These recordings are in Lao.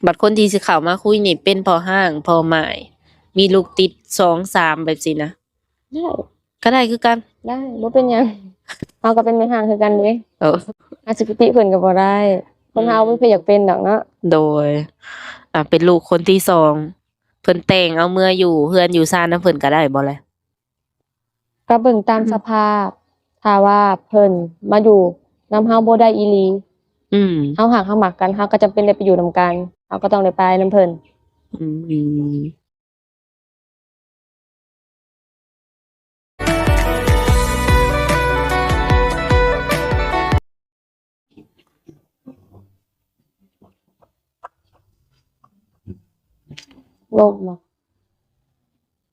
ບັດຄົນທີ່ຊິເຂົ້າມາຄຸຍນີ້ເປັນພໍ່ຮ້າງ ພໍ່ໝ້າຍ ມີລູກຕິດສອງສາມແບບຊີ້ນະ ໄດ້ ກໍໄດ້ຄືກັນ ໄດ້ ບໍ່ເປັນຫຍັງ ເຮົາກໍເປັນແມ່ຮ້າງຄືກັນເດ້ ເອີ ອາດຊິໄປຕິເພິ່ນກໍບໍ່ໄດ້ ຄົນເຮົາ ອືມ ບໍ່ມີໃຜຢາກເປັນດອກເນາະ ໂດຍ ອ່າ ເປັນລູກຄົນທີສອງ ເພິ່ນແຕ່ງເອົາເມືອຢູ່ເຮືອນຢູ່ຊານນຳເພິ່ນກໍໄດ້ບໍ່ລະ? ກໍເບິ່ງຕາມ ອືມ ສະພາບ ຖ້າວ່າເພິ່ນມາຢູ່ນຳເຮົາບໍ່ໄດ້ອີ່ຫຼີ ອືມ ເຮົາຮັກເຮົາມັກກັນ ເຮົາກໍຈຳເປັນໄດ້ໄປຢູ່ນຳກັນ ເຮົາກໍຕ້ອງໄດ້ໄປນຳເພິ່ນ ອືມ ລົງມາ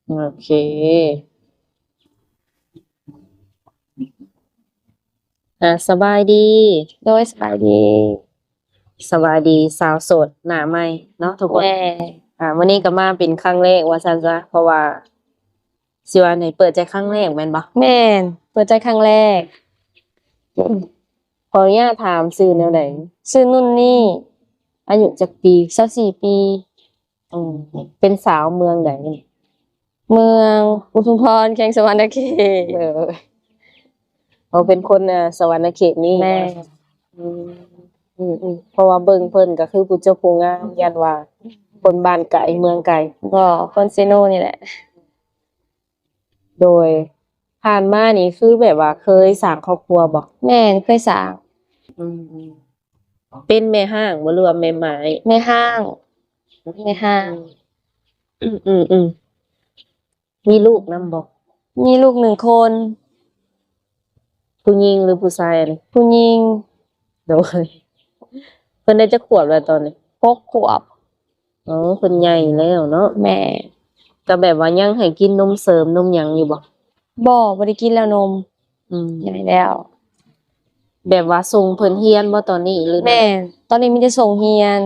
ໂອເຄ ອ່າ ສະບາຍດີ ໂດຍ ສະບາຍດີ ສະບາຍດີ ສາວໂສດໜ້າໃໝ່ເນາະທຸກຄົນ ແມ່ນ ອ່າ ມື້ນີ້ກໍມາເປັນຄັ້ງແລກວ່າຊັ້ນຊະ ເພາະວ່າ ຊິວ່າໃດ ເປີດໃຈຄັ້ງແລກແມ່ນບໍ່? ແມ່ນ ເປີດໃຈຄັ້ງແລກ ຂໍອະນຸຍາດຖາມຊື່ແນວໃດ? ຊື່ນຸ່ນນີ່ ອາຍຸຈັກປີ? ຊາວສີ່ປີ ອືມ ເປັນສາວເມືອງໃດ? ເມືອງອຸທຸມພອນ ແຂວງສະຫວັນນະເຂດ ເອີ ເອົາ ເປັນຄົນ ອ່າ ສະຫວັນນະເຂດນີ້ ແມ່ນ ອືມ ອືມ ເພາະວ່າເບິ່ງເພິ່ນກໍຄືຜູ້ເຈົ້າຜູ້ງາມ ຢ້ານວ່າຄົນບ້ານໄກເມືອງໄກ ບໍ່ ຄົນເຊໂນນີ້ແຫຼະ ໂດຍ ຜ່ານມານີ້ຄືແບບວ່າເຄີຍສ້າງຄອບຄົວບໍ່? ແມ່ນ ເຄີຍສ້າງ ອືມ ເປັນແມ່ຮ້າງບໍ່ ຫຼືວ່າແມ່ໝ້າຍ? ແມ່ຮ້າງ ແມ່ຮ້າງ ອືມ ອືມ ອືມ ມີລູກນຳບໍ່? ມີລູກໜຶ່ງຄົນ ຜູ້ຍິງ ຫຼືຜູ້ຊາຍອັນນີ້? ຜູ້ຍິງ ໂດຍ ເພິ່ນໄດ້ຈັກຂວບແລ້ວຕອນນີ້? ຫົກຂວບ ອໍ ເພິ່ນໃຫຍ່ແລ້ວເນາະ ແມ່ນ ກໍແບບວ່າຍັງໃຫ້ກິນນົມເສີມນົມຫຍັງຢູ່ບໍ່? ບໍ່ ບໍ່ໄດ້ກິນແລ້ວນົມ ອືມ ໃຫຍ່ແລ້ວ ແບບວ່າສົ່ງເພິ່ນຮຽນບໍ່ຕອນນີ້ ຫຼື? ແມ່ນ ຕອນນີ້ມີແຕ່ສົ່ງຮຽນ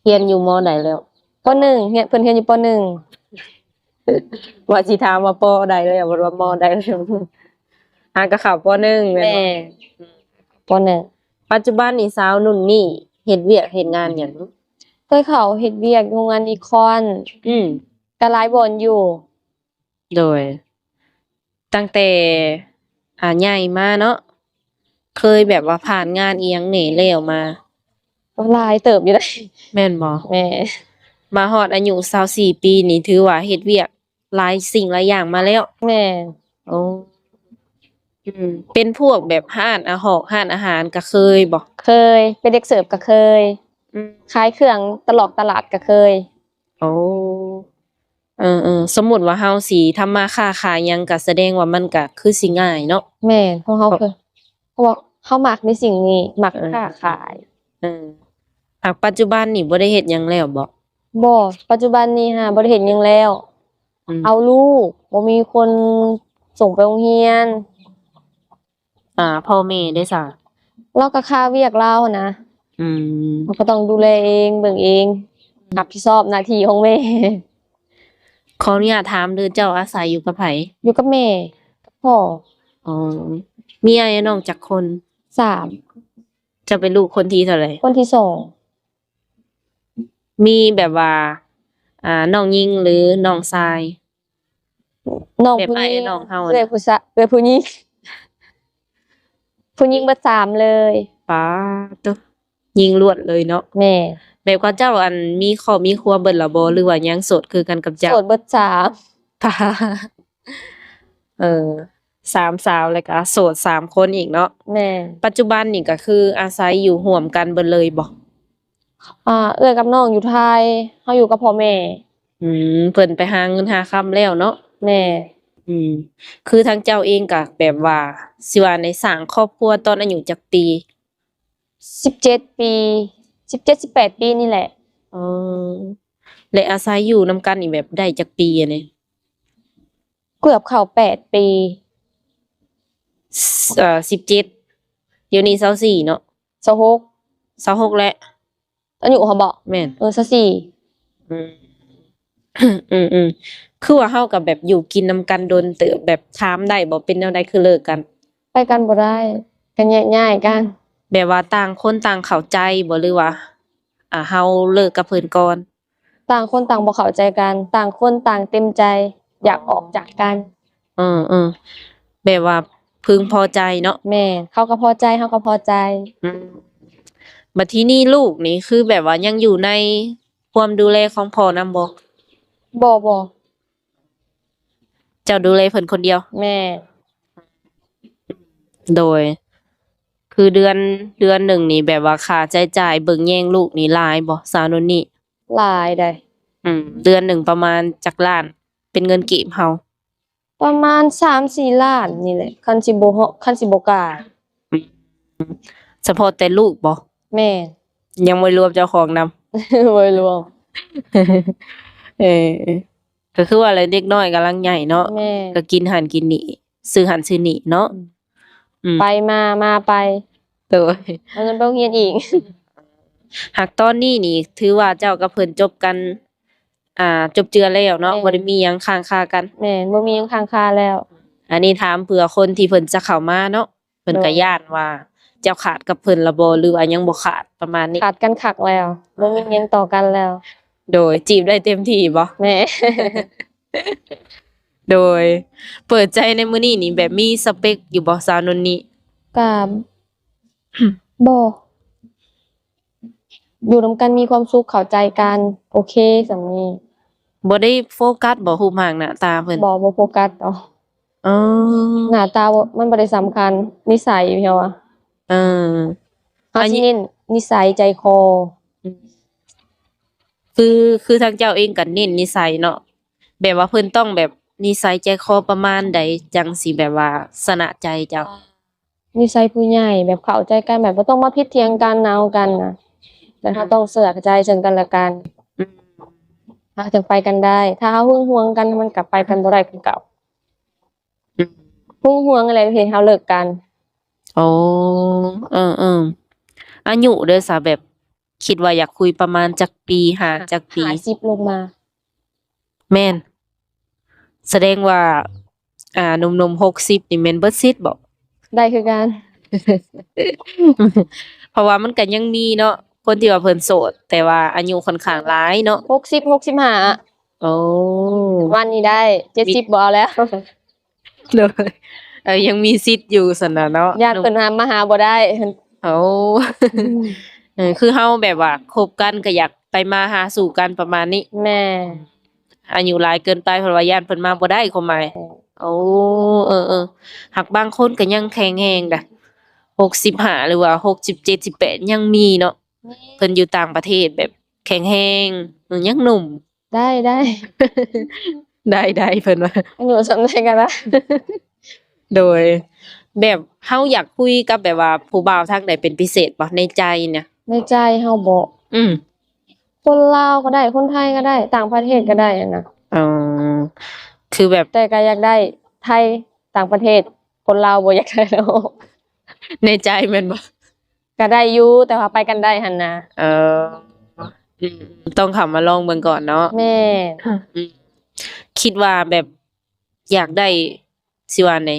ຮຽນຢູ່ ມໍ ໃດແລ້ວ? ປໍໜຶ່ງ ຮຽນ ເພິ່ນຮຽນຢູ່ ປໍໜຶ່ງ ວ່າຊິຖາມວ່າ ປໍ ໃດແລ້ວ ບໍ່ວ່າ ມໍ ໃດແລ້ວ ຫາກໍເຂົ້າ ປໍໜຶ່ງ ແມ່ນບໍ່? ແມ່ນ ປໍໜຶ່ງ ປັດຈຸບັນນີ້ສາວນຸ່ນນີ່ເຮັດວຽກເຮັດງານຫຍັງ? ເຄີຍເຂົ້າເຮັດວຽກໂຮງງານອີຄອນ ອືມ ກໍຫຼາຍບ່ອນຢູ່ ໂດຍ ຕັ້ງແຕ່ ອ່າ ໃຫຍ່ມາເນາະ ເຄີຍແບບວ່າຜ່ານງານອີ່ຫຍັງແດ່ແລ້ວມາ? ກໍຫຼາຍເຕີບຢູ່ເດ້ ແມ່ນບໍ່? ແມ່ນ ມາຮອດອາຍຸຊາວສີ່ປີນີ້ ຖືວ່າເຮັດວຽກຫຼາຍສິ່ງຫຼາຍຢ່າງມາແລ້ວ ແມ່ນ ໂອ້ ອືມ ເປັນພວກແບບຮ້ານອາຫອກ ຮ້ານອາຫານກໍເຄີຍບໍ່? ເຄີຍ ເປັນເດັກເສີບກໍເຄີຍ ອືມ ຂາຍເຄື່ອງຕະຫຼອກຕະຫຼາດກໍເຄີຍ ໂອ້ ເອີໆ ສົມມຸດວ່າເຮົາຊິທຳມາຄ້າຂາຍຫຍັງ ກໍສະແດງວ່າມັນກໍຄືຊິງ່າຍເນາະ ແມ່ນ ເພາະເຮົາ ເພາະ ເຄີຍ ເພາະວ່າເຮົາມັກໃນສິ່ງນີ້ ມັກ ເອີ ຄ້າຂາຍ ເອີ ຫາກປັດຈຸບັນນີ້ບໍ່ໄດ້ເຮັດຫຍັງແລ້ວບໍ່? ບໍ່ ປັດຈຸບັນນີ້ຫາບໍ່ໄດ້ເຮັດຫຍັງແລ້ວ ອືມ ເອົາລູກ ບໍ່ມີຄົນສົ່ງໄປໂຮງຮຽນ ອ່າ ພໍ່ແມ່ເດ້ຊະ? ລາວກໍຄາວຽກລາວຫັ້ນນະ ອືມ ເຮົາກໍຕ້ອງດູແລເອງ ເບິ່ງເອງ ຮັບຜິດຊອບໜ້າທີ່ຂອງແມ່. ຂໍອະນຸຍາດຖາມເດີ້ ເຈົ້າອາໄສຢູ່ກັບໃຜ? ຢູ່ກັບແມ່ ກັບພໍ່. ອໍ ມີອ້າຍນ້ອງຈັກຄົນ? ສາມ. ເຈົ້າເປັນລູກຄົນທີເທົ່າໃດ? ຄົນທີສອງ. ມີແບບວ່າ ອ່າ ນ້ອງຍິງ ຫຼື ນ້ອງຊາຍ? ນ້ອງ ແບບອ້າຍນ້ອງເຮົາ ເອື້ອຍຜູ້ຊາ ເອື້ອຍຜູ້ຍິງ ຜູ້ຍິງເບິດສາມເລີຍ. ປາດໂທ້ ຍິງລ້ວນເລີຍເນາະ. ແມ່ນ. ແບບເຂົາເຈົ້າ ອັນ ມີຄອບມີຄົວເບິດແລ້ວບໍ່ ຫຼືວ່າຍັງໂສດຄືກັນກັບເຈົ້າ? ໂສດເບິດສາມ. ປາດ ເອີ ສາມສາວ ແລ້ວກະໂສດສາມຄົນອີກເນາະ. ແມ່ນ. ປັດຈຸບັນນີ້ກະຄືອາໄສຢູ່ຮ່ວມກັນເບິດເລີຍບໍ່? ອ່າ ເອື້ອຍກັບນ້ອງຢູ່ໄທ ເຮົາຢູ່ກັບພໍ່ແມ່. ອືມ ເພິ່ນໄປຫາເງິນຫາຄຳແລ້ວເນາະ. ແມ່ນ. ອືມ ຄືທາງເຈົ້າເອງກະແບບວ່າ ຊິວ່າໃນ ສ້າງຄອບຄົວຕອນອາຍຸຈັກປີ? ສິບເຈັດປີ ສິບເຈັດ ສິບແປດປີນີ້ແຫຼະ. ອໍ ແລະອາໄສຢູ່ນຳກັນນີ້ແບບໄດ້ຈັກປີອັນນີ້? ເກືອບເຂົ້າແປດປີ. ເອີ ສິບເຈັດ ດຽວນີ້ຊາວສີ່ເນາະ. ຊາວຫົກ. ຊາວຫົກແຫຼະ. ອາຍຸເຮົາເບາະ? ແມ່ນ. ເອີ ຊາວສີ່. ອືມ ອືມໆ ຄືວ່າເຮົາກໍແບບຢູ່ກິນນຳກັນດົນເຕີບ ແບບຖາມໄດ້ບໍ່ ເປັນແນວໃດຄືເລີກກັນ? ໄປກັນບໍ່ໄດ້ ກໍແຍກຍ້າຍກັນ. ແບບວ່າຕ່າງຄົນຕ່າງເຂົ້າໃຈບໍ່ ຫຼືວ່າ ອ່າ ເຮົາເລີກກັບເພິ່ນກ່ອນ? ຕ່າງຄົນຕ່າງບໍ່ເຂົ້າໃຈກັນ, ຕ່າງຄົນຕ່າງເຕັມໃຈຢາກອອກຈາກກັນ. ເອີໆ ແບບວ່າເພິ່ງພໍໃຈເນາະ. ແມ່ນ, ເຂົາກໍພໍໃຈ ເຮົາກໍພໍໃຈ. ອືມ ບັດທີນີ້ລູກນີ້ຄືແບບວ່າຍັງຢູ່ໃນຄວາມດູແລຂອງພໍ່ນຳບໍ່? ບໍ່ ບໍ່. ເຈົ້າດູແລເພິ່ນຄົນດຽວ? ແມ່ນ. ໂດຍ ຄືເດືອນ ເດືອນໜຶ່ງນີ້ແບບວ່າຄ່າໃຊ້ຈ່າຍເບິ່ງແຍງລູກນີ້ຫຼາຍບໍ່ ສາວນຸນນີ? ຫຼາຍໃດ໋. ອືມ ເດືອນໜຶ່ງປະມານຈັກລ້ານ ເປັນເງິນກີບເຮົາ? ປະມານສາມສີ່ລ້ານນີ້ແຫຼະ ຄັນຊິບໍ່ເຮາະ ຄັນຊິບໍ່ກາ. ອືມ ສະເພາະແຕ່ລູກບໍ່? ແມ່ນ. ຍັງບໍ່ລວມເຈົ້າຂອງນຳ? ບໍ່ລວມ. ເອີ ກໍຄືວ່າແຫຼະ ເດັກນ້ອຍກຳລັງໃຫຍ່ເນາະ. ແມ່ນ. ກໍກິນຫັ້ນກິນນີ້ ຊື້ຫັ້ນຊື້ນີ້ເນາະ. ອືມ ອືມ ໄປມາ ມາໄປ. ໂດຍ ເອົາເງິນໄປໂຮງຮຽນອີກ. ຫາກຕອນນີ້ນີ້ຖືວ່າເຈົ້າກັບເພິ່ນຈົບກັນ ອ່າ ຈົບເຈື່ອແລ້ວເນາະ. ແມ່ນ. ບໍ່ໄດ້ມີຫຍັງຄ້າງຄາກັນ. ແມ່ນ ບໍ່ມີຫຍັງຄ້າງຄາແລ້ວ. ອັນນີ້ຖາມເພື່ອຄົນທີ່ເພິ່ນຈະເຂົ້າມາເນາະ. ເພິ່ນກໍ ໂດຍ ຢ້ານວ່າເຈົ້າຂາດກັບເພິ່ນລະບໍ່ ຫຼືວ່າຍັງບໍ່ຂາດ ປະມານນີ້? ຂາດກັນຄັກແລ້ວ ບໍ່ມີຫຍັງຕໍ່ກັນແລ້ວ. ໂດຍ ຈີບໄດ້ເຕັມທີ່ບໍ່? ແມ່ນ. ໂດຍ ເປີດໃຈໃນມື້ນີ້ນີ້ ແບບມີສະເປັກຢູ່ບໍ່ ສາວນຸນນີ? ກະ ບໍ່ ຢູ່ນຳກັນມີຄວາມສຸກ ເຂົ້າໃຈກັນ ໂອເຄສ່ຳນີ້. ບໍ່ໄດ້ໂຟກັສບໍ່ ຮູບຮ່າງໜ້າຕາເພິ່ນ? ບໍ່ ບໍ່ໂຟກັສດອກ. ອໍ ໜ້າຕາບໍ່ ມັນບໍ່ໄດ້ສຳຄັນ ນິໄສເຮົາອະ. ເອີ ເຮົາຊິເນັ້ນນິໄສໃຈຄໍ. ອືມ ຄື ຄືທາງເຈົ້າເອງກໍເນັ້ນນິໄສເນາະ ແບບວ່າເພິ່ນຕ້ອງແບບນິໄສໃຈຄໍປະມານໃດ ຈັ່ງຊິແບບວ່າຊະນະໃຈເຈົ້າ? ນິໄສຜູ້ໃຫຍ່ ແບບເຂົ້າໃຈກັນ ແບບບໍ່ຕ້ອງມາຜິດຖຽງກັນເອົາກັນນະ ແຕ່ເຮົາ ອືມ ຕ້ອງເຊື່ອໃຈເຊິ່ງກັນແລະກັນ. ອືມ ເຮົາຈຶ່ງໄປກັນໄດ້ ຖ້າເຮົາຫຶງຫວງກັນ ມັນກໍໄປກັນບໍ່ໄດ້ຄືເກົ່າ. ອືມ ຫຶງຫວງຫັ້ນແຫຼະເຮັດໃຫ້ເຮົາເລີກກັນ. ໂອ້ ເອີໆ ອາຍຸເດີຊະ ແບບຄິດວ່າຢາກຄຸຍປະມານຈັກປີ ຫາ ຫາ ຈັກປີ? ຫ້າສິບລົງມາ. ແມ່ນ ສະແດງວ່າ ອ່າ ໜຸ່ມໆ ຫົກສິບນີ້ແມ່ນເບິດສິດບໍ? ໄດ້ຄືກັນ ເພາະວ່າມັນກໍຍັງມີເນາະ ຄົນທີ່ວ່າເພິ່ນໂສດ ແຕ່ວ່າອາຍຸຂ້ອນຂ້າງຫຼາຍເນາະ. ຫົກສິບ ຫົກສິບຫ້າ. ໂອ້ ປະມານນີ້ໄດ້ ເຈັດສິບ ບໍ່ເອົາແລ້ວ. ໂດຍ ເອີ ຍັງມີສິດຢູ່ຊັ້ນນະເນາະ ຢ້ານເພິ່ນຫາ ມາຫາບໍ່ໄດ້. ໂອ້ ອືມ ເອີ ຄືເຮົາແບບວ່າຄົບກັນກໍຢາກໄປມາຫາສູ່ກັນປະມານນີ້. ແມ່ນ ອາຍຸຫຼາຍເກີນໄປ ເພາະວ່າຢ້ານເພິ່ນມາບໍ່ໄດ້ ຄວາມໝາຍ. ແມ່ນ ໂອ້ ເອີໆ ຫາກບາງຄົນກໍຍັງແຂງແຮງດະ ຫົກສິບຫ້າ ຫຼືວ່າ ຫົກສິບເຈັດ ສິບແປດ ຍັງມີເນາະ. ແມ່ນ ເພິ່ນຢູ່ຕ່າງປະເທດແບບແຂງແຮງ ເອີ ຍັງໜຸ່ມ. ໄດ້ ໄດ້ ໄດ້ ໄດ້ ເພິ່ນວ່າ ອາຍຸສ່ຳໃດກໍໄດ້. ໂດຍ ແບບເຮົາຢາກຄຸຍກັບແບບວ່າຜູ້ບ່າວທາງໃດເປັນພິເສດບໍ່ ໃນໃຈນະ? ໃນໃຈເຮົາບໍ? ອືມ ຄົນລາວກໍໄດ້ ຄົນໄທກໍໄດ້ ຕ່າງປະເທດກໍໄດ້ຫັ້ນນະ. ອໍ ຄືແບບ ແຕ່ກໍຢາກໄດ້ໄທ ຕ່າງປະເທດ ຄົນລາວບໍ່ຢາກໄດ້ດອກ. ໃນໃຈແມ່ນບໍ່? ກໍໄດ້ຢູ່ ແຕ່ວ່າໄປກັນໄດ້ຫັ້ນນະ. ເອີ ອືມ ຕ້ອງເຂົ້າມາລອງເບິ່ງກ່ອນເນາະ. ແມ່ນ ອືມ ຄິດວ່າແບບຢາກໄດ້ ຊິວ່າແນວໃດ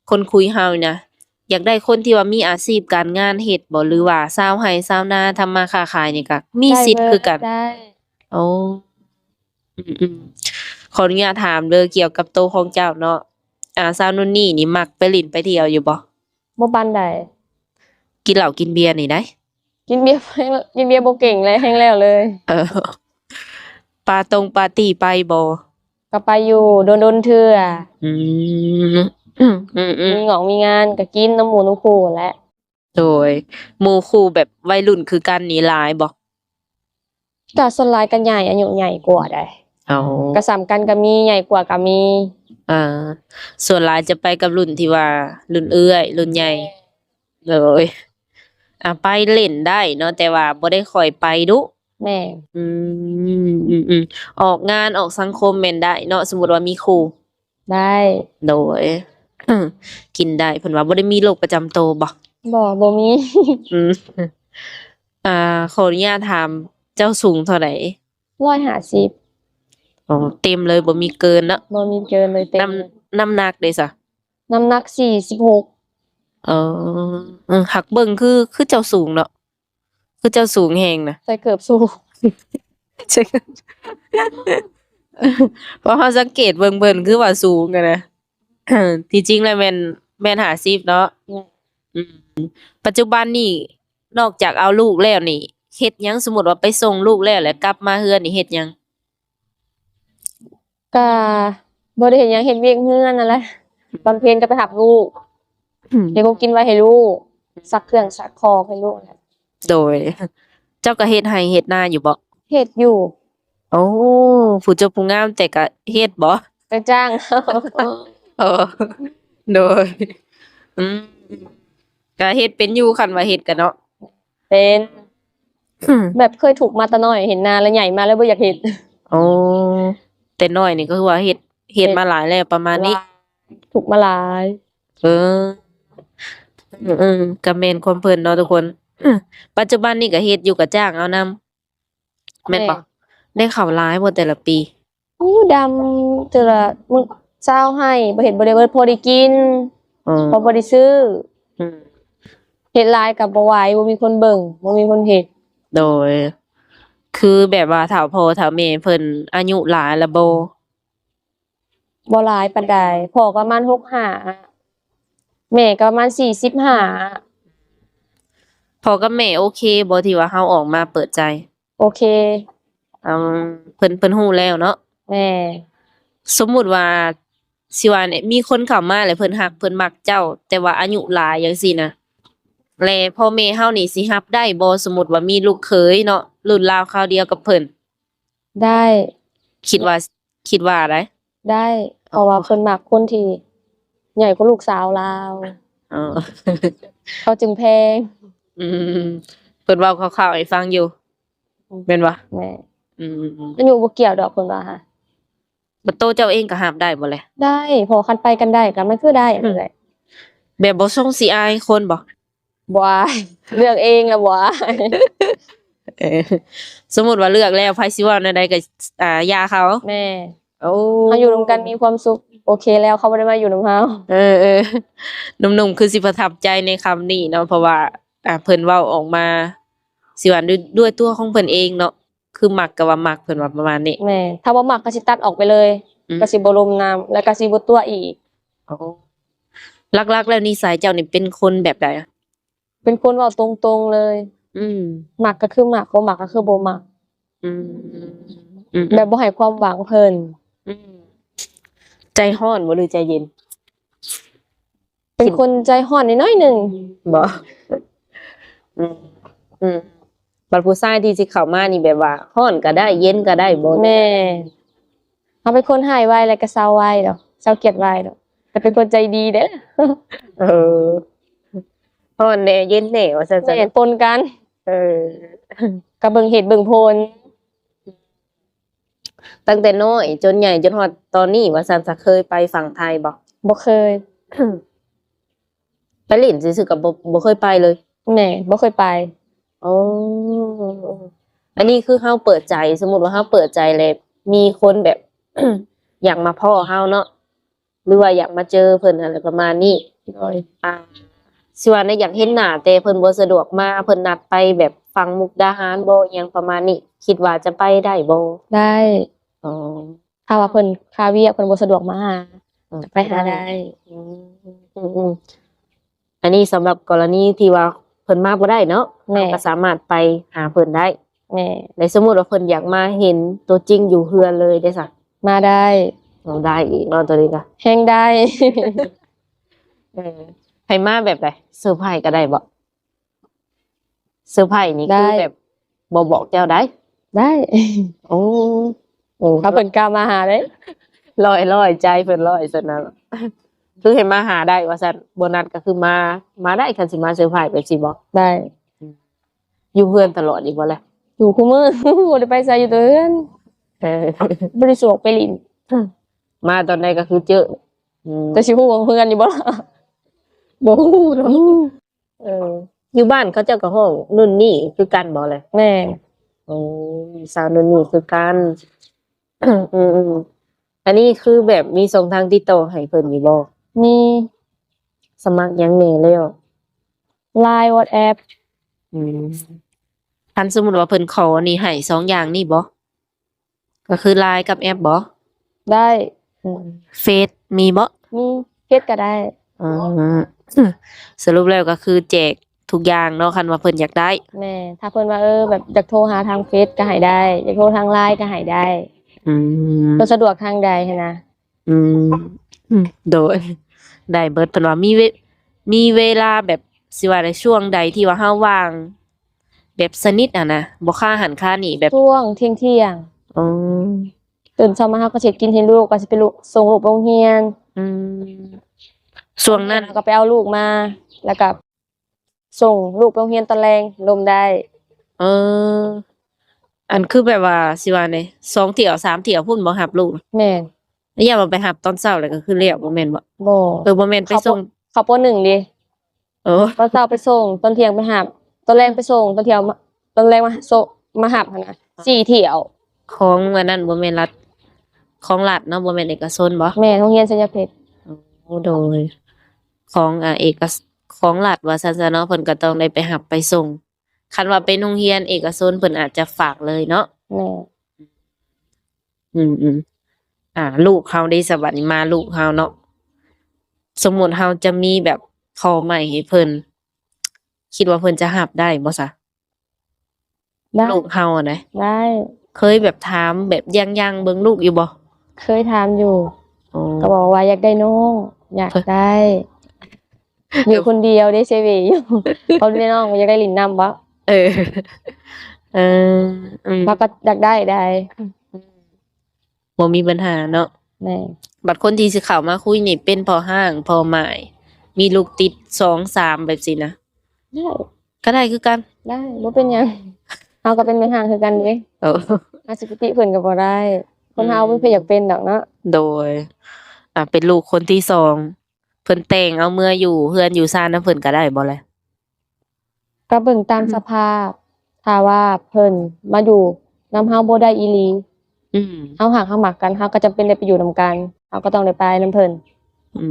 ຄົນຄຸຍເຮົານີ້ນະ ຢາກໄດ້ຄົນທີ່ວ່າມີອາຊີບການງານເຮັດບໍ່ ຫຼືວ່າຊາວໄຮ່ຊາວນາ ທຳມາຄ້າຂາຍນີ້ກໍມີສິດຄືກັນ? ໄດ້ເບິດ ໄດ້. ໂອ້ ອືມໆ ຂໍອະນຸຍາດຖາມເດີ ກ່ຽວກັບໂຕຂອງເຈົ້າເນາະ ອ່າ ສາວນຸນນີນີ້ມັກໄປຫຼິ້ນໄປທ່ຽວຢູ່ບໍ່? ບໍ່ປານໃດ. ກິນເຫຼົ້າກິນເບຍນີ້ໃດ໋? ກິນເບຍ ກິນເບຍບໍ່ເກັ່ງແລ້ວ ແຮງແລ້ວເລີຍ. ເອີ ປາຕົງປາຕີໄປບໍ່? ກໍໄປຢູ່ ດົນໆເທື່ອ. ອືມ ອືມໆ ມີງອກມີງານກໍກິນນຳໝູ່ນຳຄູ່ແຫຼະ. ໂດຍ ໝູ່ຄູ່ແບບໄວລຸ້ນຄືກັນນີ້ຫຼາຍບໍ່? ກະສ່ວນຫຼາຍກະໃຫຍ່ ອາຍຸໃຫຍ່ກວ່າໃດ໋. ເອົາ ກະສ່ຳກັນກະມີ ໃຫຍ່ກວ່າກະມີ. ອ່າ ສ່ວນຫຼາຍຈະໄປກັບລຸ້ນທີ່ວ່າລຸ້ນເອື້ອຍ ລຸ້ນໃຫຍ່. ແມ່ນ ໂດຍ ອ່າ ໄປຫຼິ້ນໄດ້ເນາະ ແຕ່ວ່າບໍ່ໄດ້ຄ່ອຍໄປດຸ. ແມ່ນ ອືມ ອືມໆ ອອກງານອອກສັງຄົມແມ່ນໄດ້ເນາະ ສົມມຸດວ່າມີຄູ່. ໄດ້ ໂດຍ ກິນໄດ້ ເພິ່ນວ່າບໍ່ໄດ້ມີໂລກປະຈຳໂຕບໍ່? ບໍ່ ບໍ່ມີ. ອືມ ອ່າ ຂໍອະນຸຍາດຖາມ ເຈົ້າສູງເທົ່າໃດ? ຮ້ອຍຫ້າສິບ. ໂອ້ ເຕັມເລີຍ ບໍ່ມີເກີນເນາະ. ບໍ່ມີເກີນເລີຍ ເຕັມ. ນ້ຳ ນ້ຳໜັກເດຊະ? ນ້ຳໜັກສີ່ສິບຫົກ. ເອີ ເອີ ຫາກເບິ່ງຄື ຄືເຈົ້າສູງເນາະ. ຄືເຈົ້າສູງແຮງນະ. ໃສ່ເກີບສູງ. ເພາະເຮົາສັງເກດເບິ່ງເພິ່ນຄືວ່າສູງຫັ້ນນະ. ທີ່ຈິງແລ້ວແມ່ນ ແມ່ນຫ້າສິບເນາະ. ແມ່ນ. ອືມ ປັດຈຸບັນນີ້ ນອກຈາກເອົາລູກແລ້ວນີ້ ເຮັດຫຍັງ? ສົມມຸດວ່າໄປສົ່ງລູກແລ້ວ ແລ້ວກັບມາເຮືອນນີ້ເຮັດຫຍັງ? ກະບໍ່ໄດ້ເຮັດຫຍັງ ເຮັດວຽກເຮືອນນັ້ນແຫຼະ. ຕອນເພນກໍໄປຮັບລູກ ເຮັດຂອງກິນໄວ້ໃຫ້ລູກ ຊັກເຄື່ອງຊັກຂອງໃຫ້ລູກ. ໂດຍ ເຈົ້າກໍເຮັດໄຮ່ເຮັດນາຢູ່ບໍ່? ເຮັດຢູ່. ໂອ້ ຜູ້ຈົບຜູ້ງາມ ແຕ່ກໍເຮັດບໍ່? ໄປຈ້າງ. ອໍ ໂດຍ ອືມ ກໍເຮັດເປັນຢູ່ ຄັນວ່າເຮັດກໍເນາະ. ເປັນ ແບບເຄີຍທຸກມາແຕ່ນ້ອຍ ເຫັນນາແລ້ວໃຫຍ່ມາແລ້ວບໍ່ຢາກເຮັດ. ໂອ້ ແຕ່ນ້ອຍນີ້ກໍຄືວ່າເຮັດ ເຮັດມາຫຼາຍແລ້ວປະມານນີ້. ທຸກມາຫຼາຍ. ເອີ ເອີ ກໍແມ່ນຄວາມເພິ່ນເນາະທຸກຄົນ. ປັດຈຸບັນນີ້ກໍເຮັດຢູ່ ກໍຈ້າງເອົານຳ ແມ່ນບໍ່? ແມ່ນ. ໄດ້ເຂົ້າຫຼາຍບໍ່ແຕ່ລະປີ? ໂອ້ ດຳເທື່ອລະມື້ຊາວໄຮ່ ບໍ່ເຮັດບໍ່ໄດ້ເບິດ ພໍໄດ້ກິນ. ອໍ ພໍບໍ່ໄດ້ຊື້. ອືມ ເຮັດຫຼາຍກໍບໍ່ໄຫວ ບໍ່ມີຄົນເບິ່ງ ບໍ່ມີຄົນເຮັດ. ໂດຍ ຄືແບບວ່າເຖົ້າພໍ່ເຖົ້າແມ່ເພິ່ນອາຍຸຫຼາຍແລ້ວບໍ່? ບໍ່ຫຼາຍປານໃດ ພໍ່ກໍປະມານຫົກສິບຫ້າ ແມ່ກໍປະມານສີ່ສິບຫ້າ. ພໍ່ກັບແມ່ໂອເຄບໍ່ ທີ່ວ່າເຮົາອອກມາເປີດໃຈ? ໂອເຄ. ເອີ ເພິ່ນ ເພິ່ນຮູ້ແລ້ວເນາະ. ແມ່ນ. ສົມມຸດວ່າ ຊິວ່າແນວ ມີຄົນເຂົ້າມາແລ້ວເພິ່ນຮັກເພິ່ນມັກເຈົ້າ ແຕ່ວ່າອາຍຸຫຼາຍຈັ່ງຊີ້ນະ ແລະພໍ່ແມ່ເຮົານີ້ຊິຮັບໄດ້ບໍ່? ສົມມຸດວ່າມີລູກເຂີຍເນາະ ລຸ້ນລາວຄາວດຽວກັບເພິ່ນ. ໄດ້. ຄິດວ່າ ຄິດວ່າໃດ? ໄດ້ ເພາະວ່າເພິ່ນມັກຄົນທີ່ໃຫຍ່ກວ່າລູກສາວລາວ. ອໍ ເຂົາຈຶ່ງແພງ. ອືມ ເພິ່ນເວົ້າຄ່າວໆໃຫ້ຟັງຢູ່. ອືມ ແມ່ນບໍ່? ແມ່ນ. ອືມ ອາຍຸບໍ່ກ່ຽວດອກ ເພິ່ນວ່າຫາ. ບັດໂຕເຈົ້າເອງກໍຮັບໄດ້ບໍ່ແລະ? ໄດ້ ເພາະຄັນໄປກັນໄດ້ກໍມັນຄືໄດ້. ອືມ ນັ້ນແຫຼະ. ແບບບໍ່ຊົງຊິອາຍຄົນບໍ່? ບໍ່ອາຍ ເລືອກເອງລະບໍ່ອາຍ. ເອີ ສົມມຸດວ່າເລືອກແລ້ວ ໃຜຊິເວົ້າແນວໃດກໍ ອ່າ ຢ່າເຂົາ. ແມ່ນ. ໂອ້ ເຮົາຢູ່ນຳກັນມີຄວາມສຸກ ໂອເຄແລ້ວ ເຂົາບໍ່ໄດ້ມາຢູ່ນຳເຮົາ. ເອີໆ ໜຸ່ມໆ ຄືຊິປະທັບໃຈໃນຄຳນີ້ເນາະ ເພາະວ່າ ອ່າ ເພິ່ນເວົ້າອອກມາ ຊິວ່າດ້ວຍ ດ້ວຍຕົວຂອງເພິ່ນເອງເນາະ ຄືມັກກໍວ່າມັກ ເພິ່ນວ່າປະມານນີ້. ແມ່ນ ຖ້າບໍ່ມັກກໍຊິຕັດອອກໄປເລີຍ. ອືມ ກໍຊິບໍ່ລົມນຳ ແລ້ວກໍຊິບໍ່ຕົວະອີກ. ໂອ້ ຫຼັກໆ ແລ້ວນິໄສເຈົ້ານີ້ເປັນຄົນແບບໃດ? ເປັນຄົນເວົ້າຕົງໆເລີຍ. ອືມ ມັກກໍຄືມັກ ບໍ່ມັກກໍຄືບໍ່ມັກ. ອືມ ອືມ ແບບບໍ່ໃຫ້ຄວາມຫວັງເພິ່ນ. ອືມ ໃຈຮ້ອນບໍ່ ຫຼືໃຈເຢັນ? ເປັນຄົນໃຈຮ້ອນໜ້ອຍໆໜຶ່ງ. ບໍ່? ອືມ ອືມ ບັດຜູ້ຊາຍທີ່ຊິເຂົ້າມານີ້ ແບບວ່າຮ້ອນກໍໄດ້ ເຢັນກໍໄດ້ບໍ່? ແມ່ນ. ເຮົາເປັນຄົນຮ້າຍໄວ ແລ້ວກໍເຊົາໄວດອກ ເຊົາກຽດໄວດອກ ແຕ່ເປັນຄົນໃຈດີເດ້. ເອີ ຮ້ອນແດ່ເຢັນແດ່ວ່າຊັ້ນ. ແມ່ນ ປົນກັນ. ເອີ ກໍເບິ່ງເຫດເບິ່ງຜົນ. ຕັ້ງແຕ່ນ້ອຍຈົນໃຫຍ່ຈົນຮອດຕອນນີ້ວ່າຊັ້ນ ຈະເຄີຍໄປຝັ່ງໄທບໍ່? ບໍ່ເຄີຍ. ໄປຫຼິ້ນຊື່ໆ ກໍບໍ່ ບໍ່ເຄີຍໄປເລີຍ. ແມ່ນ ບໍ່ເຄີຍໄປ. ໂອ້ ອັນນີ້ຄືເຮົາເປີດໃຈ ສົມມຸດວ່າເຮົາເປີດໃຈແລ້ວ ມີຄົນແບບ ຢາກມາພໍ້ເຮົາເນາະ ຫຼືວ່າຢາກມາເຈີເພິ່ນ ອະໄລປະມານນີ້. ໂດຍ. ອ່າ ຊິວ່າແນວ ຢາກເຫັນໜ້າ ແຕ່ເພິ່ນບໍ່ສະດວກມາ ເພິ່ນນັດໄປແບບຝັ່ງມຸກດາຫານບໍ່ ອີ່ຫຍັງປະມານນີ້ ຄິດວ່າຈະໄປໄດ້ບໍ່? ໄດ້. ອໍ ຖ້າວ່າເພິ່ນຄາວຽກ ເພິ່ນບໍ່ສະດວກມາຫາ ອືມ ກໍໄປຫາໄດ້. ອືມ ອືມໆ ອັນນີ້ສຳລັບກໍລະນີທີ່ວ່າເພິ່ນມາບໍ່ໄດ້ເນາະ. ແມ່ນ. ເຮົາກໍສາມາດໄປຫາເພິ່ນໄດ້. ແມ່ນ. ແລະ ສົມມຸດວ່າເພິ່ນຢາກມາເຫັນຕົວຈິງຢູ່ເຮືອນເລີຍເດ້ຊະ? ມາໄດ້. ເອົາ ໄດ້ອີກເນາະ ຕົວນີ້ກະແຮງໄດ້. ເອີ ໃຫ້ມາແບບໃດ? ເຊີໄພກໍໄດ້ບໍ່? ເຊີໄພນີ້ຄື ໄດ້ ແບບບໍ່ບອກເຈົ້າໄດ້? ໄດ້. ໂອ້ ໂອ້ ຖ້າເພິ່ນກ້າມາຫາເດ້. ລອຍ ລອຍໃຈເພິ່ນລອຍຊັ້ນນະ ຄືໃຫ້ມາຫາໄດ້ວ່າຊັ້ນ. ບໍ່ນັດກໍຄືມາ ມາໄດ້ ຄັນຊິມາເຊີໄພແບບຊີ້ບໍ? ໄດ້. ຢູ່ເຮືອນຕະຫຼອດອີກບໍ່ລະ? ຢູ່ຄູ່ມື້ ບໍ່ໄດ້ໄປໃສ ຢູ່ແຕ່ເຮືອນ. ເອີ ບໍ່ໄດ້ສວກໄປຫຼິ້ນ. ມາຕອນໃດກໍຄືເຈີ. ອືມ ແຕ່ຊິຮູ້ວ່າເຮືອນຢູ່ບໍ່ລະ? ບໍ່ຮູ້ດອກ. ເອີ ຢູ່ບ້ານເຂົາເຈົ້າກໍຮ້ອງນຸ່ນນີ້ຄືກັນບໍ່ລະ? ແມ່ນ. ໂອ້ ສາວນຸ່ນນີ້ຄືກັນ. ອືມໆ ອັນນີ້ຄືແບບມີຊ່ອງທາງຕິດຕໍ່ໃຫ້ເພິ່ນຢູ່ບໍ່? ມີ. ສະໝັກຫຍັງແດ່ແລ້ວ? ລາຍ WhatsApp. ອືມ ຄັນສົມມຸດວ່າເພິ່ນຂໍນີ້ໃຫ້ສອງຢ່າງນີ້ບໍ່? ກໍຄື LINE ກັບແອັບບໍ່? ໄດ້ ອືມ ເຟສມີບໍ່? ມີ ເຟສກໍໄດ້ ອໍ ສະຫຼຸບແລ້ວກໍຄືແຈກທຸກຢ່າງເນາະ ຄັນວ່າເພິ່ນຢາກໄດ້. ແມ່ນ ຖ້າເພິ່ນວ່າ ເອີ ແບບຢາກໂທຫາທາງເຟສກໍໃຫ້ໄດ້ ຢາກໂທທາງ LINE ກໍໃຫ້ໄດ້ ອືມ ເພິ່ນສະດວກທາງໃດຫັ້ນນະ. ອືມ ອືມ ໂດຍ ໄດ້ເບິດ. ເພິ່ນວ່າມີເວ ມີເວລາແບບ ຊິວ່າໃດ ຊ່ວງໃດທີ່ວ່າເຮົາວ່າງແບບສະໜິດຫັ້ນນະ ບໍ່ຄາຫັ້ນຄານີ້ ແບບຊ່ວງທ່ຽງໆ. ອໍ ຕື່ນເຊົ້າມາເຮົາກໍຊິເຮັດກິນໃຫ້ລູກ ກໍຊິໄປລູກ ສົ່ງລູກໄປໂຮງຮຽນ. ອືມ ຊ່ວງນັ້ນເຮົາກໍໄປເອົາລູກມາ ແລ້ວກໍ ສົ່ງລູກໄປໂຮງຮຽນຕອນແລງລົມໄດ້. ເອີ ອັນຄືແບບວ່າ ຊິວ່າແນວ ສອງຖ້ຽວສາມຖ້ຽວພຸ້ນບໍ່ຮັບລູກ? ແມ່ນ ຢ້ານວ່າໄປຮັບຕອນເຊົ້າແລ້ວກໍຄືແລ້ວ ບໍ່ແມ່ນບໍ່? ບໍ່ ເອີ ບໍ່ແມ່ນໄປສົ່ງ ເຂົ້າ ເຂົ້າ ປໍໜຶ່ງເດ້. ເອີ ຕອນເຊົ້າໄປສົ່ງ ຕອນທ່ຽງໄປຮັບ ຕອນແລງໄປສົ່ງ ຕອນທ່ຽວມາ ຕອນແລງມາໂຊ ມາຮັບຫັ້ນນະ ສີ່ຖ້ຽວ. ຂອງອັນນັ້ນບໍ່ແມ່ນລັດ ຂອງລັດເນາະ ບໍ່ແມ່ນເອກະຊົນບໍ່? ແມ່ນ ໂຮງຮຽນໄຊຍະເພັດ. ໂອ້ ໂດຍ ຂອງ ອ່າ ເອກະ ຂອງລັດວ່າຊັ້ນຊະເນາະ ເພິ່ນກໍຕ້ອງໄດ້ໄປຮັບໄປສົ່ງ. ຄັນວ່າເປັນໂຮງຮຽນເອກະຊົນ ເພິ່ນອາດຈະຝາກເລີຍເນາະ. ແມ່ນ ອືມໆ ອ່າ ລູກເຮົາເດ ສະບັດນີ້ມາລູກເຮົາເນາະ ສົມມຸດເຮົາຈະມີແບບຂໍໃໝ່ໃຫ້ເພິ່ນ ຄິດວ່າເພິ່ນຈະຮັບໄດ້ບໍ່ຊະ? ໄດ້ ລູກເຮົາຫັ້ນນະ. ໄດ້ ເຄີຍແບບຖາມແບບຢ່າງໆເບິ່ງລູກຢູ່ບໍ່? ເຄີຍຖາມຢູ່. ອໍ ກໍບອກວ່າຢາກໄດ້ນ້ອງ ຢາກໄດ້ ຢູ່ຄົນດຽວເດ້ ເຊເວຢູ່ ພໍ່ແມ່ນ້ອງບໍ່ຢາກໄດ້ຫຼິ້ນນຳບໍ່? ເອີ ເອີ ອືມ ເຮົາກໍຢາກໄດ້ໄດ໋. ອືມ ບໍ່ມີບັນຫາເນາະ. ແມ່ນ ບັດຄົນທີ່ຊິເຂົ້າມາຄຸຍນີ້ເປັນພໍ່ຮ້າງພໍ່ໝ້າຍ ມີລູກຕິດສອງສາມແບບຊີ້ນະ ໄດ້ ກໍໄດ້ຄືກັນ. ໄດ້ ບໍ່ເປັນຫຍັງ ເຮົາກໍເປັນແມ່ຮ້າງຄືກັນເດ້. ໂອ້ ເຮົາຊິໄປຕິເພິ່ນກໍບໍ່ໄດ້ ຄົນເຮົາ ອືມ ບໍ່ມີໃຜຢາກເປັນດອກເນາະ. ໂດຍ ອ່າ ເປັນລູກຄົນທີສອງ ເພິ່ນແຕ່ງເອົາເມືອຢູ່ເຮືອນຢູ່ຊານນຳເພິ່ນກໍໄດ້ບໍ່ລະ? ກໍເບິ່ງຕາມ ອືມ ສະພາບ ຖ້າວ່າເພິ່ນມາຢູ່ນຳເຮົາບໍ່ໄດ້ອີ່ຫຼີ ອືມ ເຮົາຮັກເຮົາມັກກັນ ເຮົາກໍຈຳເປັນໄດ້ໄປຢູ່ນຳກັນ ເຮົາກໍຕ້ອງໄດ້ໄປນຳເພິ່ນ. ອື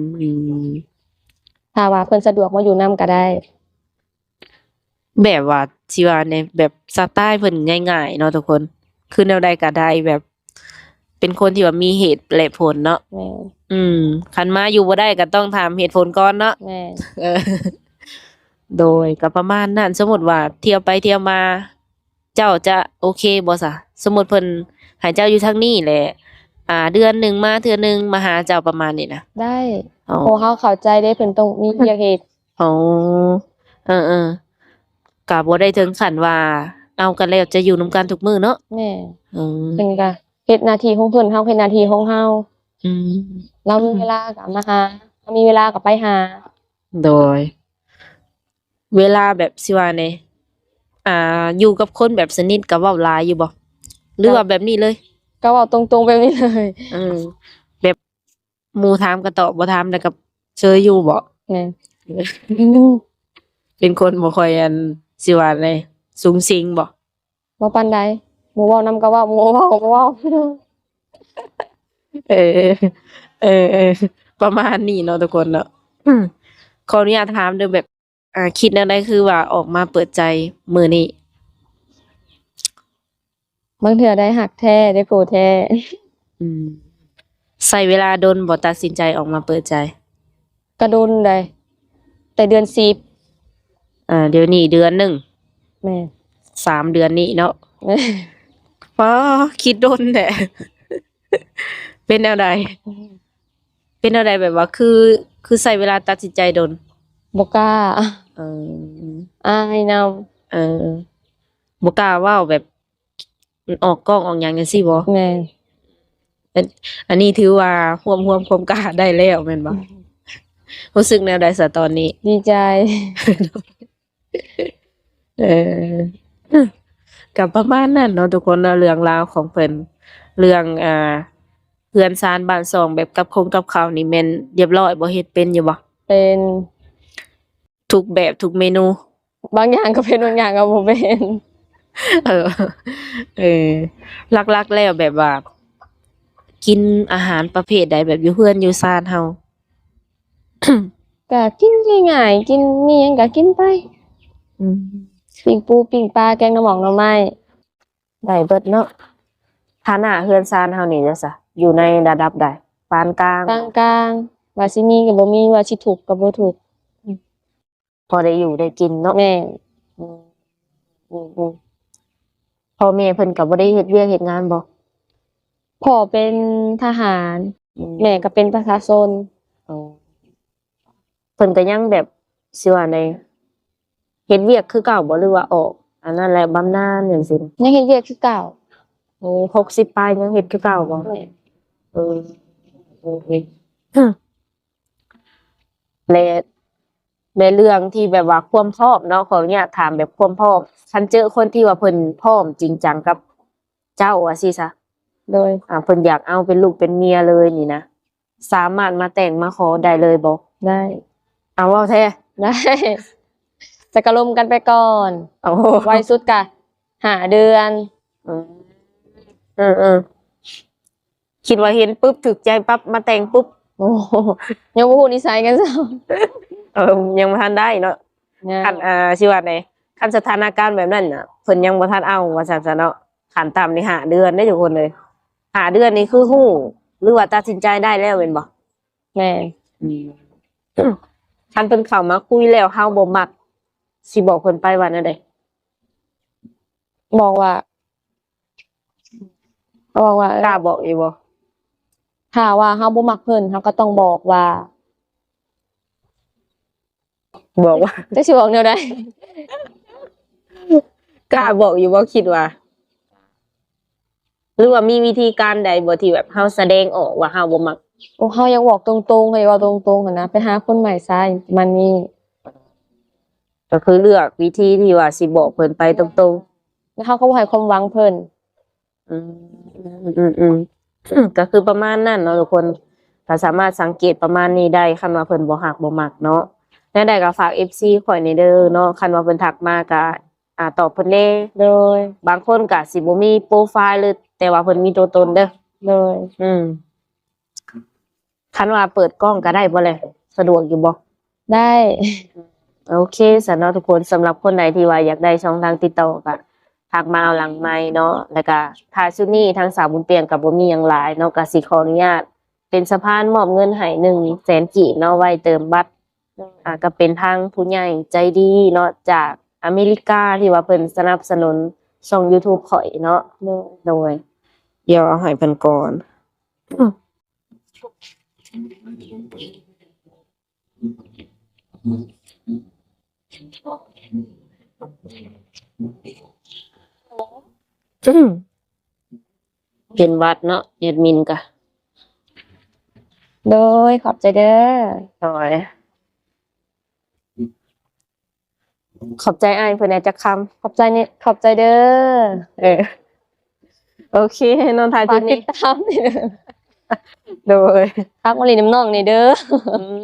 ມ ຖ້າວ່າເພິ່ນສະດວກມາຢູ່ນຳກໍໄດ້. ແບບວ່າ ຊິວ່າແນວ ແບບສະໄຕເພິ່ນງ່າຍໆເນາະທຸກຄົນ ຄືແນວໃດກໍໄດ້ ແບບເປັນຄົນທີ່ວ່າມີເຫດແລະຜົນເນາະ. ແມ່ນ ອືມ ຄັນມາຢູ່ບໍ່ໄດ້ກໍຕ້ອງຖາມເຫດຜົນກ່ອນເນາະ. ແມ່ນ ເອີ ໂດຍ ກໍປະມານນັ້ນ. ສົມມຸດວ່າທ່ຽວໄປທ່ຽວມາ ເຈົ້າຈະໂອເຄບໍ່ຊະ? ສົມມຸດເພິ່ນໃຫ້ເຈົ້າຢູ່ທາງນີ້ແຫຼະ ອ່າ ເດືອນໜຶ່ງມາເທື່ອໜຶ່ງ ມາຫາເຈົ້າປະມານນີ້ນະ. ໄດ້ ອໍ ເພາະເຮົາເຂົ້າໃຈເດ້ ເພິ່ນຕ້ອງມີວຽກເຮັດ. ອໍ ເອີໆ ກະບໍ່ໄດ້ເຖິງຂັ້ນວ່າເອົາກັນແລ້ວຈະຢູ່ນຳກັນທຸກມື້ເນາະ. ແມ່ນ ເອີ ເພິ່ນກະເຮັດໜ້າທີ່ຂອງເພິ່ນ ເຮົາເຮັດໜ້າທີ່ຂອງເຮົາ. ອືມ ລາວມີເວລາກະມາຫາ ເຮົາມີເວລາກະໄປຫາ. ໂດຍ ເວລາແບບ ຊິວ່າແນວ ອ່າ ຢູ່ກັບຄົນແບບສະໜິດກະເວົ້າຫຼາຍຢູ່ບໍ່ ຫຼືວ່າແບບນີ້ເລີຍ? ກະເວົ້າຕົງໆແບບນີ້ເລີຍ. ເອີ ແບບ ໝູ່ຖາມກໍຕອບ ບໍ່ຖາມແລ້ວກໍເຊີຍຢູ່ບໍ? ແມ່ນ ເປັນຄົນບໍ່ຄ່ອຍ ອັນ ຊິວ່າແນວ ສູງສິງບໍ? ບໍ່ປານໃດ ໝູ່ເວົ້ານຳກໍເວົ້າ ໝູ່ບໍ່ເວົ້າກໍບໍ່ເວົ້າ. ເອີ ເອີໆ ປະມານນີ້ເນາະທຸກຄົນເນາະ. ຂໍອະນຸຍາດຖາມເດີ້ ແບບ ອ່າ ຄິດແນວໃດຄືວ່າອອກມາເປີດໃຈມື້ນີ້? ບາງເທື່ອໄດ້ຮັກແທ້ ໄດ້ຜູ້ແທ້. ອືມ ໃຊ້ເວລາດົນບໍ່ຕັດສິນໃຈອອກມາເປີດໃຈ? ກະດົນໃດ໋ ແຕ່ເດືອນສິບ. ອ່າ ດຽວນີ້ເດືອນໜຶ່ງ. ແມ່ນ ສາມເດືອນນີ້ເນາະ. ແມ່ນ ປ້າ ຄິດດົນແທ້. ເປັນແນວໃດ? ເປັນແນວໃດ ແບບວ່າ ຄື ຄືໃຊ້ເວລາຕັດສິນໃຈດົນ? ບໍ່ກ້າ. ເອີ ອາຍນຳ. ເອີ ບໍ່ກ້າເວົ້າແບບ ອອກກ້ອງອອກຫຍັງຈັ່ງຊີ້ບໍ? ແມ່ນ ອັນ ອັນນີ້ຖືວ່າຮວບຮວມຄວາມກ້າໄດ້ແລ້ວແມ່ນບໍ່? ອືມ ຮູ້ສຶກແນວໃດຊະຕອນນີ້? ດີໃຈ. ເອີ ກໍປະມານນັ້ນເນາະທຸກຄົນເນາະ ເລື່ອງລາວຂອງເພິ່ນ ເລື່ອງ ອ່າ ເຮືອນຊານບ້ານຊ່ອງ ແບບກັບຄົງກັບເຂົ້ານີ້ແມ່ນລຽບຮ້ອຍບໍ່? ເຮັດເປັນຢູ່ບໍ່? ເປັນ ທຸກແບບທຸກເມນູ. ບາງຢ່າງກໍເປັນ ບາງຢ່າງກໍບໍ່ເປັນ. ເອີ ເອີ ຫຼັກໆແລ້ວແບບວ່າ ກິນອາຫານປະເພດໃດ ແບບຢູ່ເຮືອນຢູ່ຊານເຮົາ? ກະກິນງ່າຍໆ ກິນມີຫຍັງກະກິນໄປ. ອືມ ປີ້ງປູ ປີ້ງປາ ແກງໜໍ່ໝອກໜໍ່ໄມ້ ໄດ້ເບິດເນາະ. ຖານະເຮືອນຊານເຮົານີ້ເດຊະ ຢູ່ໃນລະດັບໃດ? ປານກາງ? ປານກາງ ວ່າຊິມີກໍບໍ່ມີ ວ່າຊິທຸກກໍບໍ່ທຸກ ພໍໄດ້ຢູ່ໄດ້ກິນເນາະ. ແມ່ນ. ອືມ ອືມ ອືມ. ພໍ່ແມ່ເພິ່ນກໍບໍ່ໄດ້ເຮັດວຽກເຮັດງານບໍ່? ພໍ່ເປັນທະຫານ ອືມ ແມ່ກໍເປັນປະຊາຊົນ. ອໍ ເພິ່ນກໍຍັງແບບ ຊິວ່າໃດ ເຮັດວຽກຄືເກົ່າບໍ່ ຫຼືວ່າອອກອັນນັ້ນແລ້ວ ບຳນານຈັ່ງຊີ້? ຍັງເຮັດວຽກຄືເກົ່າ. ໂອ້ ຫົກສິບປາຍຍັງເຮັດຄືເກົ່າບໍ່? ແມ່ນ. ເອີ ເອີ ເອີ ແລະ ໃນເລື່ອງທີ່ແບບວ່າຄວາມພ້ອມເນາະ ຂໍອະນຸຍາດຖາມແບບຄວາມພ້ອມ ຄັນເຈີຄົນທີ່ວ່າເພິ່ນພ້ອມຈິງຈັງກັບເຈົ້າວ່າຊີ້ຊະ ໂດຍ ອ່າ ເພິ່ນຢາກເອົາເປັນລູກເປັນເມຍເລີຍນີ້ນະ ສາມາດມາແຕ່ງມາຂໍໄດ້ເລີຍບໍ່? ໄດ້. ເອົາ ເວົ້າແທ້? ໄດ້ ແຕ່ກໍລົມກັນໄປກ່ອນ. ໂອ້ ໄວສຸດກະຫ້າເດືອນ. ອືມ ເອີໆ ຄິດວ່າເຫັນປຶບ ຖືກໃຈປັບ ມາແຕ່ງປຶບ. ໂອ້ ຍັງບໍ່ຮູ້ນິໄສກັນຊ້ຳ. ເອີ ຍັງບໍ່ທັນໄດ້ເນາະ. ຍັງ. ຄັນ ອ່າ ຊິວ່າໃດ ຄັນສະຖານະການແບບນັ້ນນະ ເພິ່ນຍັງບໍ່ທັນເອົາວ່າຊັ້ນຊະເນາະ. ຂັ້ນຕ່ຳນີ້ຫ້າເດືອນເດ້ທຸກຄົນເອີຍ. ຫ້າເດືອນນີ້ຄືຮູ້ ຫຼືວ່າຕັດສິນໃຈໄດ້ແລ້ວແມ່ນບໍ່? ແມ່ນ. ອືມ ຄັນເພິ່ນເຂົ້າມາຄຸຍແລ້ວເຮົາບໍ່ມັກ ຊິບອກເພິ່ນໄປວ່າແນວໃດ? ບອກວ່າ ບອກວ່າ ເອີ ກ້າບອກອີກບໍ່? ຖ້າວ່າເຮົາບໍ່ມັກເພິ່ນ ເຮົາກໍຕ້ອງບອກວ່າ ບອກວ່າ ຈັກຊິບອກແນວໃດ? ກ້າບອກຢູ່ບໍ່ ຄິດວ່າ? ຫຼືວ່າມີວິທີການໃດບໍ່ທີ່ແບບເຮົາສະແດງອອກວ່າເຮົາບໍ່ມັກ? ໂອ້ ເຮົາຢາກບອກຕົງໆ ເຮົາຢາກເວົ້າຕົງໆຫັ້ນນະ ໄປຫາຄົນໃໝ່ຊະ ປະມານນີ້. ກໍຄືເລືອກວິທີທີ່ວ່າຊິບອກເພິ່ນໄປຕົງໆ ແລ້ວເຮົາກໍບໍ່ໃຫ້ຄວາມຫວັງເພິ່ນ. ອືມ ອືມໆ ກໍຄືປະມານນັ້ນເນາະທຸກຄົນ ກໍສາມາດສັງເກດປະມານນີ້ໄດ້ ຄັນວ່າເພິ່ນບໍ່ຮັກບໍ່ມັກເນາະ. ແນວໃດກໍຝາກເອັຟຊີຂ້ອຍແດ່ເດີເນາະ ຄັນວ່າເພິ່ນທັກມາກໍ ອ່າ ຕອບເພິ່ນແດ່. ໂດຍ. ບາງຄົນກໍຊິບໍ່ມີໂປຣໄຟລ໌ເລີຍ ແຕ່ວ່າເພິ່ນມີຕົວຕົນເດີ. ໂດຍ. ອືມ ຄັນວ່າເປີດກ້ອງກໍໄດ້ບໍ່ແລະ? ສະດວກຢູ່ບໍ່? ໄດ້. ໂອເຄຊັ້ນເນາະທຸກຄົນ ສຳລັບຄົນໃດທີ່ວ່າຢາກໄດ້ຊ່ອງທາງຕິດຕໍ່ກໍທັກມາເອົາຫຼັງໄມເນາະ. ແລ້ວກໍທ້າຍສຸດນີ້ທາງສາວບຸນປຽງກໍບໍ່ມີຫຍັງຫຼາຍເນາະ ກໍຊິຂໍອະນຸຍາດເປັນສະພານມອບເງິນໃຫ້ໜຶ່ງແສນກີບເນາະ ໄວ້ເຕີມບັດ. ໂດຍ. ອ່າ ກໍເປັນທາງຜູ້ໃຫຍ່ໃຈດີເນາະ ຈາກອາເມລິກາ ທີ່ວ່າເພິ່ນສະໜັບສະໜູນຊ່ອງຢູທູບຂ້ອຍເນາະ. ໂດຍ. ໂດຍ. ດຽວເອົາໃຫ້ເພິ່ນກ່ອນ. ເປັນຫວັດເນາະ ແອດມິນກະ. ໂດຍ ຂອບໃຈເດີ. ໂດຍ. ຂອບໃຈອ້າຍເພິ່ນແດ່ຈັກຄຳ. ຂອບໃຈນີ້ ຂອບໃຈເດີ. ເອີ ໂອເຄເນາະ ຖ້າຈຸດນີ້ ຝາກຕິດຕາມນີ້ເດີ. ໂດຍ. ທັກມາຫຼິ້ນນຳນ້ອງນີ້ເດີ. ອືມ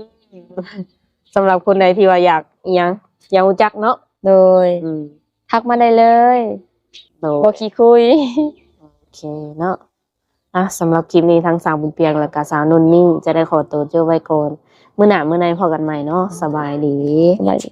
ສຳລັບຄົນໃດທີ່ວ່າຢາກອີ່ຫຍັງ ຢາກຮູ້ຈັກເນາະ. ໂດຍ. ອືມ ທັກມາໄດ້ເລີຍ. ໂດຍ. ບໍ່ຂີ້ຄຸຍ. ໂອເຄເນາະ. ອ່ະ ສຳລັບຄລິບນີ້ ທັງສາວບຸນປຽງ ແລະກະສາວນຸ່ນນີ້ ຈະໄດ້ຂໍໂຕຈົບໄວ້ກ່ອນ. ມື້ໜ້າມື້ໃນພໍ້ກັນໃໝ່ເນາະ. ສະບາຍດີ. ສະບາຍດີ.